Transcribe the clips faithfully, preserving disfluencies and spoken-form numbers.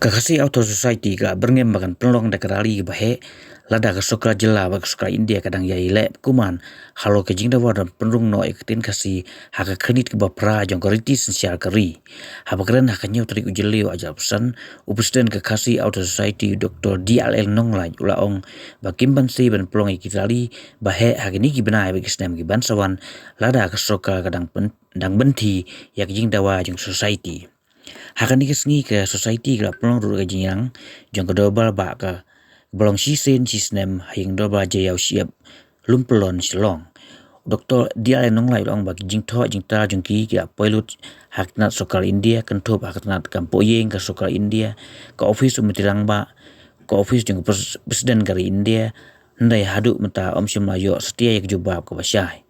Ka Khasi Authors Society ka la byrngem ba kan pynlong da ka rally ba heh lada ka sorkar jylla bad ka sorkar India ka dang ïai leh kumne halor ka jingdawa ban pynrung noh ïa ka ktien Khasi ha ka khyrnit kaba phra jong ka riti synshar ka ri. Haba kren ha ka hynñiew tarik u Jylliew arhajar arphew san, u President ka Khasi Authors Society, Doctor D L A Nonglait, u la ong ba kim banse ban pynlong ïa ki rally ba heh ha kine ki bnai bad ki snem ki ban sa wan lada ka sorkar ka dang pyn-, dang bynta ïa ka jingdawa jong ka society. Ha kane ka sngi ka society ka la pynlong ruh ka jingïalang jong ka dorbar bah kaba long shisien shisnem ha ïing dorbar Jaiaw Shyiap, Lumpylon, Shillong. Doctor D L A Nonglait u la ong ba ki jingthoh jingtar jong ki ki la poi lut ha ka tnat sorkar India, kynthup ha ka tnat kam poh ïing ka sorkar India, ka ophis u Myntri Rangbah, ka ophis jong ka pres-, President ka ri India, hynrei haduh mynta ym shym la ïoh satia ïa ka jubab kaba shai.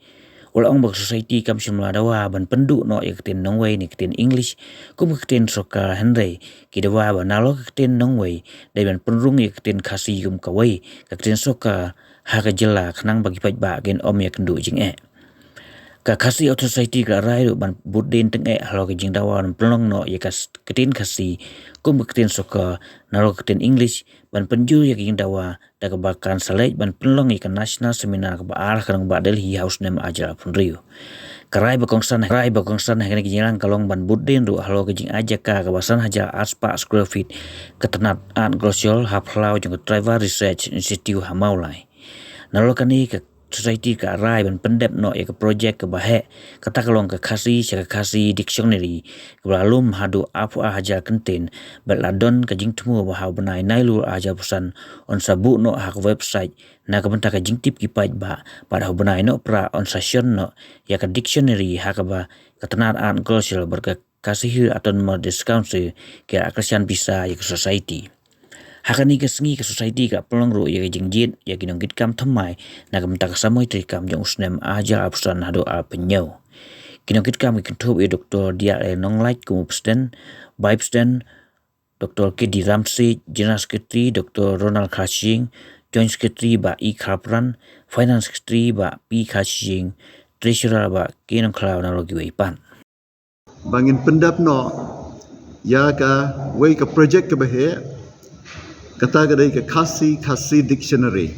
U la ong ba ka society kam shym la dawa ban pynduh noh ïa ka ktien nongwei ne ka ktien English kum ka ktien sorkar, hynrei ki dawa ba nalor ka ktien nongwei dei ban pynrung ïa ka ktien Khasi kum kawei ka ktien sorkar ha ka jylla khnang ba ki paidbah kin ym ïakynduh jingeh. Ka Khasi Authors Society ka la rai ruh ban bud dien tyngeh halor ka jingdawa ban pynlong noh ïa ka s-, ktien Khasi kum ka ktien sorkar nalor ka ktien English, ban pynjur ïa ka jingdawa da kaba kan sa leit ban pynlong ïa ka National Seminar kaba ar ha ka nongbah Delhi ha u snem arhajar arphew hynriew. Ka rai ba kongsan, rai ba kongsan ha kane ka jingïalang ka long ban bud dien ruh halor ka jingai jaka kaba san hajar arspah square feet ka tnat Art Cultural ha phyllaw jong ka Tribal Research Institute ha Mawlai. Nalor kane ka society ka la rai ban pyndep noh ïa ka project kaba heh, kata ka long ka Khasi sha ka Khasi Dictionary kaba la lum haduh arphew ar hajar kyntien, bad la don ka jingthmu ba ha u bnai Nailur arhajar arphew san yn sa buh noh ha ka website na ka bynta ka jingtip ki paidbah, bad ha u bnai Nohprah yn sa shon noh ïa ka dictionary ha kaba ka tnat Art Cultural bad ka Khasi Hills Autonomous District Council ki la kyrshan pisa ïa ka society. Ha kane ka sngi ka society ka la pynlong ruh ïa ka jingjied ïa ki nongkitkam thymmai na ka bynta ka samoi treikam jong u snem arhajar arphew san haduh arphew hynñiew. Ki nongkitkam ki kynthup ïa u Doctor D L A Nonglait kum u President, Vice President, Doctor K D Ramsey, General Secretary, Doctor Ronald Kharshing, Joint Secretary Bah E Kharpran, Finance Secretary Bah P Kharshing, Treasurer Bah K Nongkhlaw, nalor kiwei pat. Ba ngin pyndep noh ïa kawei ka project kaba heh, kata ka dei ka Khasi, Khasi Dictionary.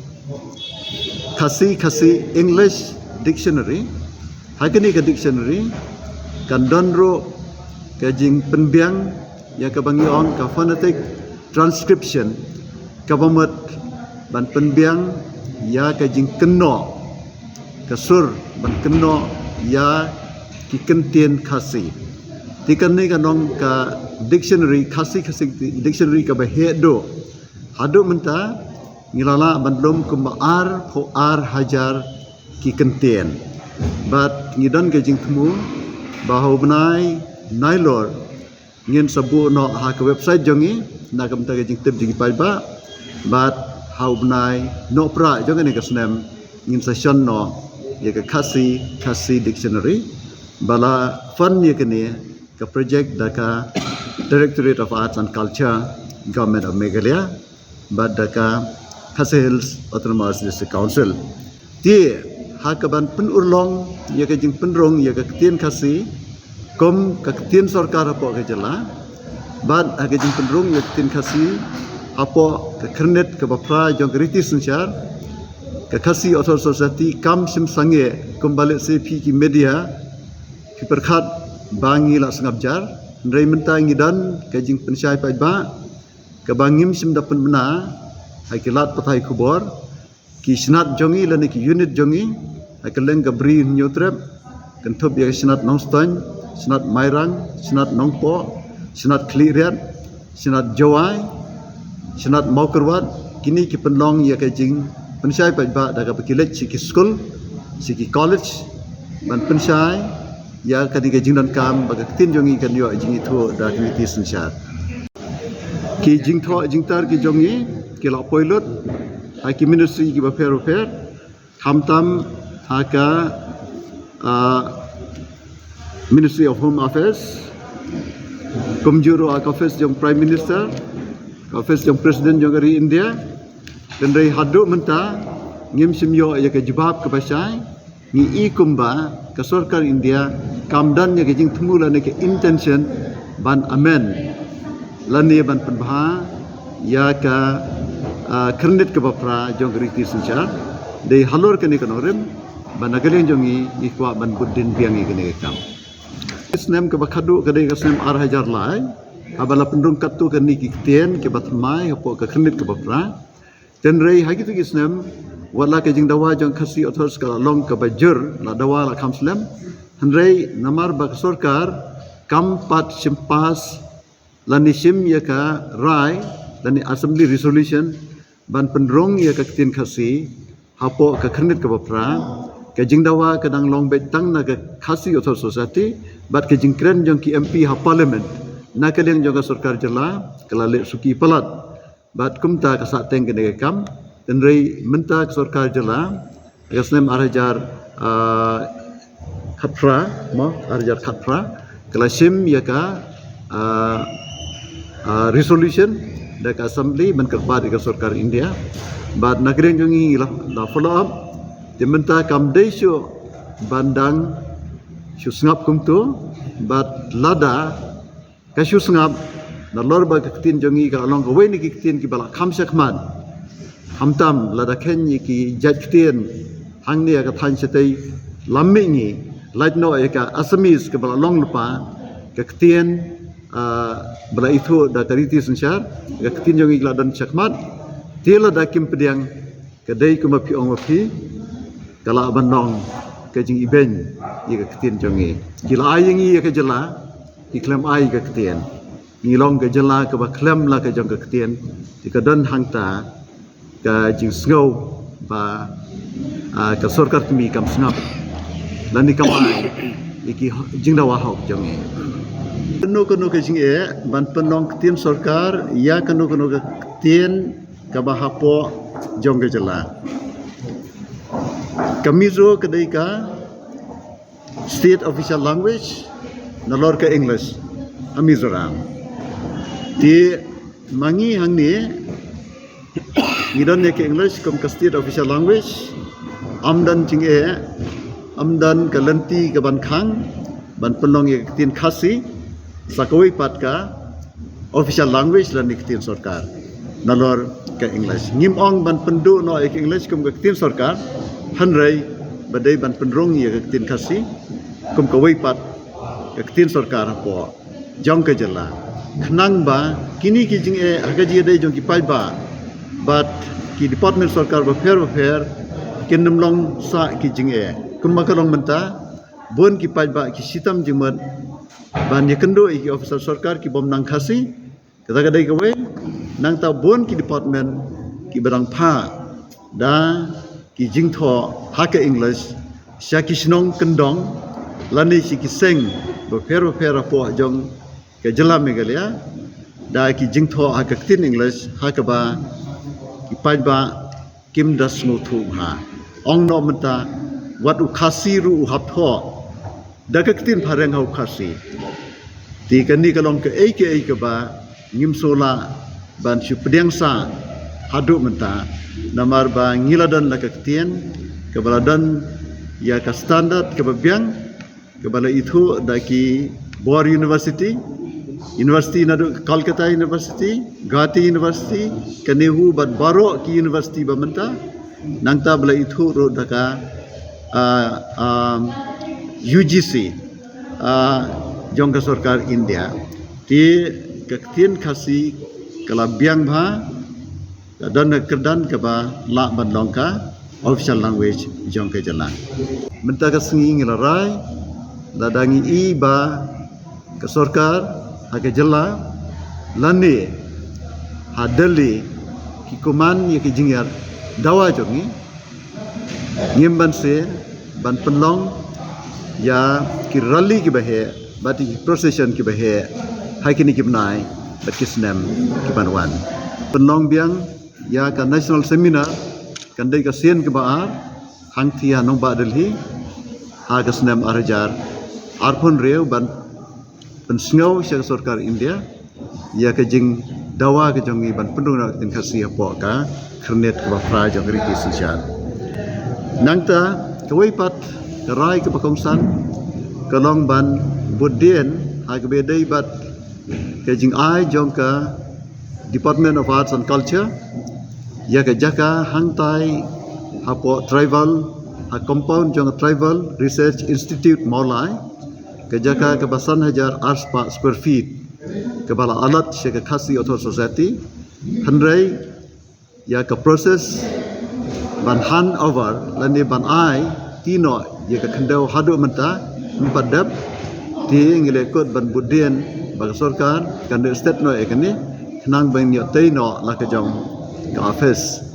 Khasi, Khasi English Dictionary. Ha kane ka dictionary kan don ruh ka jingpynbiang ïa kaba ngi ong ka phonetic transcription, kaba mut ban pynbiang ïa ka jingkynnoh, ka sur ban kynnoh ïa ki kyntien Khasi. Te kane ka long ka dictionary, Khasi, Khasi Dictionary kaba heh duh. Haduh mynta ngi la lah ban lum kumba arphew ar hajar ki kyntien. Bad ngi don ka jingthmu ba ha u bnai Nailur ngin sa buh noh ha ka website jong ngi na ka bynta ka jingtip jong ki paidbah. Bad ha u bnai Nohprah jong kane ka snem ngin sa shon noh ïa ka Khasi, Khasi Dictionary. Ba la fund ïa kane ka project da ka Directorate of Arts and Culture, Government of Meghalaya, bad da ka Khasi Hills Autonomous District Council. Te ha kaban pynurlong ïa ka jingpynrung ïa ka ktien Khasi kum ka ktien sorkar hapoh ka jylla, bad ha ka jingpynrung ïa ka ktien Khasi hapoh ka khyrnit kaba phra jong ka riti synshar, ka Khasi Authors Society kam shym sangeh kumba lehse phi ki media phi pyrkhat ba ngi la sngap jar, hynrei mynta ngi don ka jingpynshai paidbah kaba ngim shym da pynbna ha ki lad pathai khubor. Ki shnat jong ngi lane ki unit jong ngi ha kylleng ka Bri Hynñiewtrep, kynthup ïa ka shnat Nongstoiñ, shnat Mairang, shnat Nongpoh, shnat Khliehriat, shnat Jowai, shnat Mawkyrwat, kine ki pynlong ïa ka jingpynshai paidbah da kaba ki leit sha ki skul, sha ki college, ban pynshai ïa kane ka jingdonkam ba ka ktien jong ngi kan ïoh jingithuh da ka riti synshar. Ki jingthoh jingtar ki jong ngi ki la poi lut ha ki ministry kiba pher bapher, khamtam ha ka, ah, Ministry of Home Affairs, kumjuh ruh ha ka office jong Prime Minister, ka office jong President jong ka ri India. Hynrei haduh mynta ngim shym ïoh ïa ka jubab kaba shai. Ngi i kumba ka sorkar India kam don ïa ka jingthmu lane ka intention ban amend lane ban pynbha ïa ka, ah, khyrnit kaba phra jong ka riti synshar. Dei halor kane ka nongrim ba na ka liang jong ngi ngi kwah ban bud dien biang ïa kane ka kam. Snem kaba khadduh ka dei ka snem ar hajar lai, haba la pynrung katto katne ki ktien kiba thymmai hapoh ka khyrnit kaba phra. Hynrei ha kito ki snem, wat la ka jingdawa jong Khasi Authors ka la long kaba jur, la dawa la kham slem. Hynrei namar ba ka sorkar kam pat shim pass lane shim ïa ka rai lane assembly resolution ban pynrung ïa ka ktien Khasi hapoh ka khyrnit kaba phra, ka jingdawa ka dang long beit tang na ka Khasi Authors Society bad ka jingkren jong ki M P ha parliament na ka liang jong ka sorkar jylla ka la leh suki palat. Bad kumta ka sah teng kane ka kam. Hynrei mynta ka sorkar jylla, ka snem ar hajar, ah, khatphra, mo, ar hajar khatphra, ka la shim ïa ka, ah, ah, resolution da ka assembly ban kyrpad ïa ka sorkar India. Bad na ka liang jong ngi la, la follow up. Te mynta kam dei shuh ban dang shu sngap kumto, bad lada ka shu sngap, nalor ba ka ktien jong ngi ka la long kawei na ki ktien kiba la kham shakhmat. Khamtam lada khein ïa ki jait ktien hangne ha ka thaiñ shatei lam mihngi, lait noh ïa ka Assamese kaba la long lypa, ka ktien, ah, ba la ithuh da ka riti synshar, ka ktien jong ngi ka la don shakhmat. Te lada kim pdiang, ka dei kumba phi ong ma phi, ka lah ban long ka jingibeiñ ïa ka ktien jong ngi. Ki la ai ïa ngi ïa ka jylla, ki khlem ai ïa ka ktien. Ngi long ka jylla kaba khlem la ka jong ka ktien, te ka don hangta ka jingsngew ba, ah, ka sorkar kmie kam sngap lane kam ai ïa ki jingdawa hok jong ngi. Kano kano ka jingeh ban pynlong ktien sorkar ïa kano kano ka ktien kaba hapoh jong ka jylla. Ka Mizo ka dei ka state official language nalor ka English ha Mizoram. Te ma ngi hangne ngi don ïa ka English kum ka state official language, ym don jingeh, ym don ka lynti kaban khang ban pynlong ïa ka ktien Khasi sa kawei pat ka official language lane ka ktien sorkar nalor ka English. Ngim ong ban pynduh noh ïa ka English kum ka ktien sorkar, hynrei ba dei ban pynrung ïa ka ktien Khasi kum kawei pat ka ktien sorkar hapoh jong ka jylla. Khnang ba kine ki jingeh ha ka jingïadei jong ki paidbah bad ki department sorkar bapher bapher kin ym long sah ki jingeh. Kumba ka long mynta, bun ki paidbah ki shitom jingmut ban ïakynduh ïa ki officer sorkar ki bym nang Khasi. Kata ka dei kawei, nangta bun ki department kiba dang phah da ki jingthoh ha ka English sha ki shnong kyndong lane sha ki seng bapher bapher hapoh jong ka jylla Meghalaya da ki jingthoh ha ka ktien English ha kaba ki paidbah kim da sngewthuh bha. Ong noh mynta, wat u Khasi ruh u hap thoh da ka ktien phareng ha u Khasi. Te kane ka long kaei kaei kaba ngim sngewlah ban shu pdiang sah haduh mynta, namar ba ngi la don la ka ktien kaba la don ïa ka standard kaba biang, kaba la ithuh da ki bor university, university naduh Kolkata University, Guwahati University, ka NEHU bad baroh ki university ba mynta. Nangta ba la ithuh ruh da ka, ah, um, U G C, ah, jong ka sorkar India. Te ka ktien Khasi ka la biang bha, ka don ka kyrdan kaba lah ban long ka official language jong ka jylla. Mynta ka sngi ngi la rai, lada ngi i ba ka sorkar ha ka jylla lane ha Delhi ki kuman ïa ki jingïar dawa jong ngi, ngim banse ban pynlong ïa ki rally kiba heh bad ki procession kiba heh ha kine ki bnai bad ki snem kiban wan. Pynlong biang ïa ka national seminar kan dei ka sien kaba ar hangthie ha nongbah Delhi ha ka snem ar hajar arphew hynriew ban pynsngew sha ka sorkar India ïa ka jingdawa ka jong ngi ban pynrung noh ka ktien Khasi hapoh ka khyrnit kaba phra jong ka riti synshar. Nangta kawei pat ka rai kaba kongsan ka long ban bud dien ha kaba ïadei bad ka jingai jong ka Department of Arts and Culture ïa ka jaka hangtai hapoh Tribal, ha compound jong Tribal Research Institute Mawlai, ka jaka kaba san hajar arspah square feet, kaba la allot sha ka Khasi Authors' Society. Hynrei ïa ka process ban hand over lane ban ai ti noh ïa ka khyndew haduh mynta ym pat dep. Te ngi la kut ban buddien ba ka sorkar kan da stet noh ïa kane, khnang ban ïoh tei noh la ka jong ka office.